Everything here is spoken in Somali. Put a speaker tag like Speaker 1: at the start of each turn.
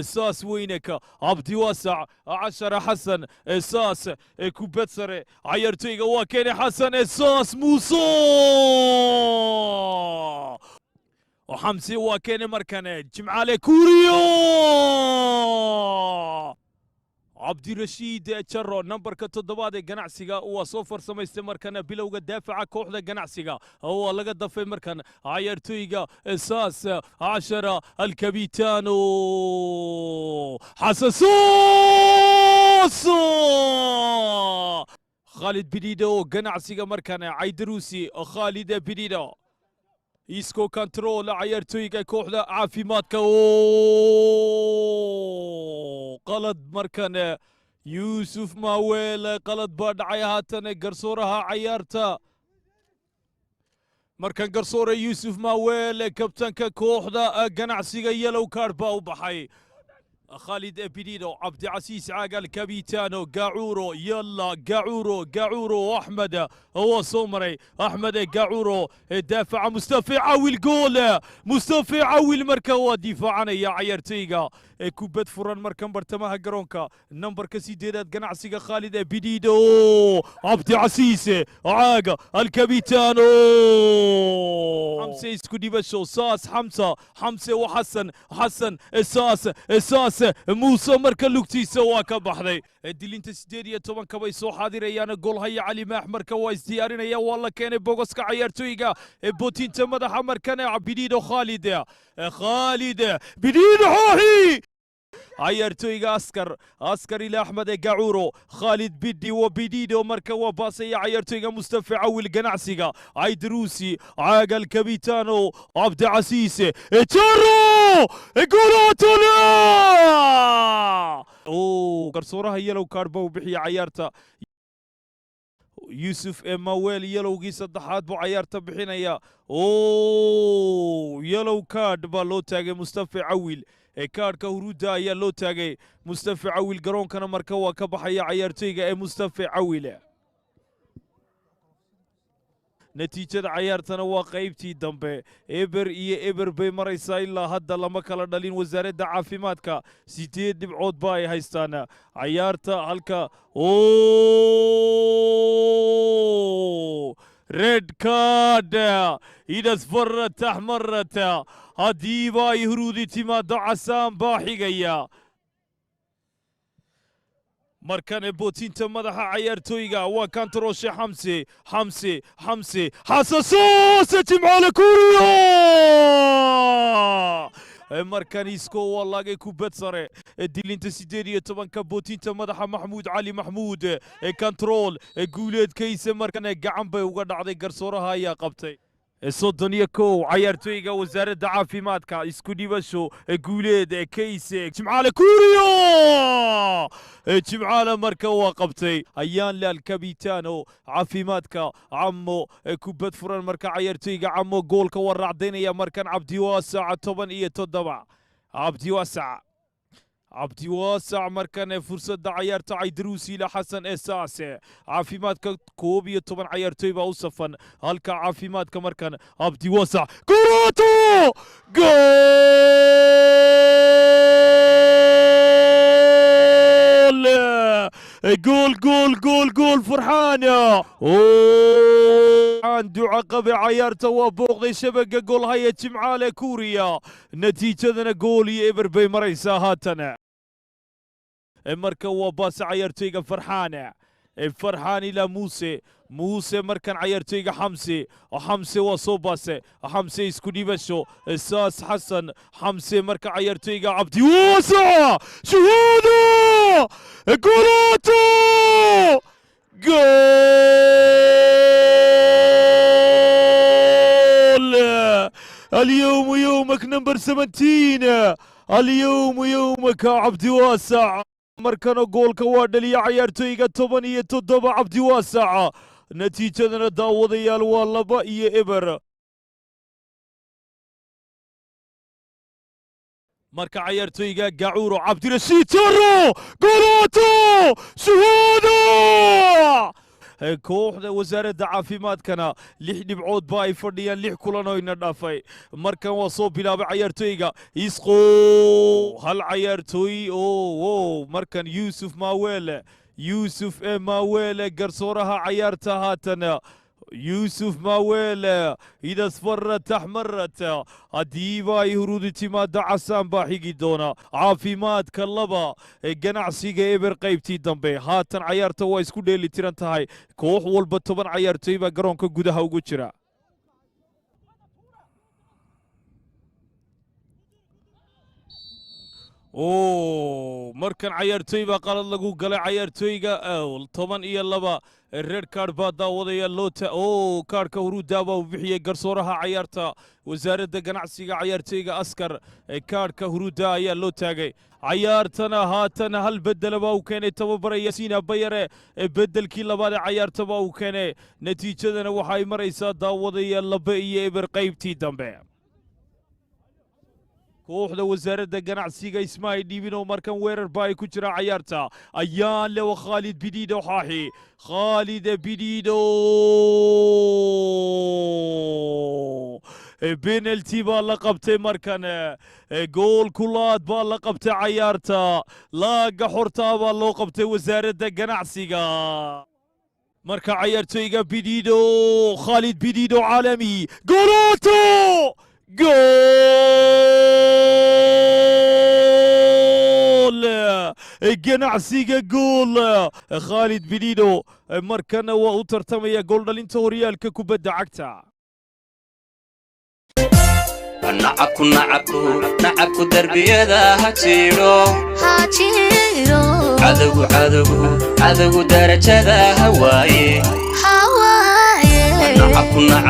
Speaker 1: Saas weynaka Cabdiwaasac 10 Xasan Saas, kubad sare cayaartoyga waa keenay Xasan Saas Muuse Xamsi waa keenay markane Jimcaale Kuriyo Cabdirashiid Jaro, nambarka 7aad ee Ganacsiga waa soo farsamaystay markana bilowga daafaca kooxda Ganacsiga waa laga dafay markan cayaartoyga Saas 10 Alkabitano Xasan Soos Khalid Bidido Ganacsiga markan Caydaruusi Khalid Bidido isko control cayaartoyga kooxda Caafimaadka oo qalad markan Yuusuf Maaweel, qalad baa dhacay haatan garsooraha cayaarta markan garsoore Yuusuf Maaweel, kabtanka kooxda Ganacsiga, yellow card baa u baxay Khalid Bidido. Cabdicasiis Caagal Kabitano Gacuuro, yalla Gacuuro, Gacuuro Axmed waa soo maray Axmed Gacuuro, daafaca Mustafa Caawil, gool Mustafa Caawil marka waa difaacanaya cayaartoyga. Kubad furan markan bartamaha garoonka, nambarka 8aad Ganacsiga Khalid Bidido, Cabdicasiis Caaga Alkabitano Xamse isku dhibasho Saas Xamsa, Xamse wa Xasan, Xasan Saas, Saas Muuse marka lugtiisa waa ka baxday. Dilinta 18-ka bay soo xaadirayaan. Goolhaya Cali Maax marka waa isdiyaarinaya, waa la keenay bogoska cayaartoyga, bootinta madaxa markana Bidido Khalid, Khalid Bidido xooxi cayaartoyga Askar, Askar ila Axmed Gacuuro, Khalid Bidi wa Bidido marka waa baasaya cayaartoyga Mustafa Cawil Ganacsiga, Caydaruusi Caagal Kabitano Cabdicasiis Jaro goolotona. Garsooraha yellow card ba uu bixiya cayaarta Yuusuf Emawel, yellowgii saddexaad buu cayaarta bixinaya. Yellow card baa loo taagay Mustafa Cawil, kaadhka huruudda ayaa loo taagay Mustafa Cawil, garoonkana marka waa ka baxaya cayaartoyga ee Mustafa Cawil. Natiijada cayaartana waa qaybtii dambe 0-0 bay maraysaa, ilaa hadda lama kala dhalin. Wasaaradda Caafimaadka 8 dhibcood ba ay haystaan cayaarta halka. Red card idasfarat axmarat, haddiiba ay huruudi timaado casaan baa xigaya. Markane bootinta madaxa cayaartooyga waa kantarooshe Xamse, Xamse, Xamse Xasasoose Jimcaale Kuriyo markan isko waa laagay kubad sare. Dilinta 18-ka, bootinta madaxa Maxmuud Cali Maxmuud, control Guuleedkayse markan gacan bay uga dhacday, garsooraha ayaa qabtay. 31 cayaartooyga Wasaaradda Caafimaadka isku dhibasho Guuleed Kayse Jimcaale Kuriyo, Jimcaale marka waa qabtay ayaan laal Kabitano Caafimaadka Camo, kubad furan marka cayaartooyga Camo goolka waa raacdaynaya markan Cabdiwaasac 17 Cabdiwaasac, Cabdiwaasac markan fursadda cayaarta Caydaruusi ila Xasan Esaase. Caafimaadka 11 cayaartooy baa u safan halka Caafimaadka markan Cabdiwaasac Goroto, gool gool gool gool gool Farxaan duca qabe cayaarta waa booqday shabaga goolhaya Jimcaale Kuuriya. Natiijadana 1-0 bay maraysaa haatan. Marka waa baase cayaartooyga Farxaan, Farxaan ilaa Muuse, Muuse markan cayaartooyga Xamse, Xamse waa soo baase, Xamse isku dhibasho Saas Xasan Xamse marka cayaartooyga Cabdiwaasac shuhuudo golato gool. اليوم يومك number 17، اليوم يومك عبدي واسع، markana goolka waa dhaliya cayaartooyga 17 Cabdiwaasac. Natiijadana daawadayaal waa 2-0. Marka cayaartooyga Gacuuro Cabdirashiid Toro goloto shuhuudo. Kooxda Wasaaradda Caafimaadkana 6 dhibcood ba ay fadhiyaan 6 kulan oo ina dhaafay. Markan waa soo bilaabay cayaartooyga Isqo, hal cayaartooy oo markan Yuusuf Maawele, Yuusuf ee Maawele, garsooraha cayaarta haatan Yuusuf Maawele, إذا اصفرت احمرت, haddiiba ay huruudi timaado casaan baa xigi doona. Caafimaadka 2, Ganacsiga 0 qaybtii dambe. Haatan cayaarta waa isku dheeli tiran tahay, koox walba 10 cayaartooy baa garoonka gudaha ugu jira. O markan cayaartooy baa qalad lagu galay, cayaartooyga 12 red card baa daawadaya loota o kaarhka huruudda baa uu bixiyey garsooraha cayaarta Wasaaradda Ganacsiga. Cayaartooyga Askar kaarhka huruudda ayaa loo taagay. Cayaartana haatan hal bedela baa uu keenay tababara Yasiina Bayare, bedelkii labaad ee cayaarta baa uu keenay. Natiijadana waxay maraysaa, daawadaya, 2-0 qaybtii dambe. Kooxda Wasaaradda Ganacsiga isma ay dhiibin oo markan weerar ba ay ku jiraan cayaarta. Ayaan lewa Khaalid Bidiido, xaaxi Khaalid Bidiido, penalty baa la qabtay markan, gool kulaad baa la qabtay cayaarta, laaga xortaa baa loo qabtay Wasaaradda Ganacsiga. Marka cayaartooyga Bidiido, Khaalid Bidiido, caalami, goolooto, gool Ganacsiga, gool Khaalid Bidido. Markana waa u tartamaya gooldhalinta horyaalka kubadda cagta.
Speaker 2: Nacabku nacabku nacabku darbiyada ha jiidho, cadowgu cadowgu cadowgu darajada ha waaye. Nacabku nacab.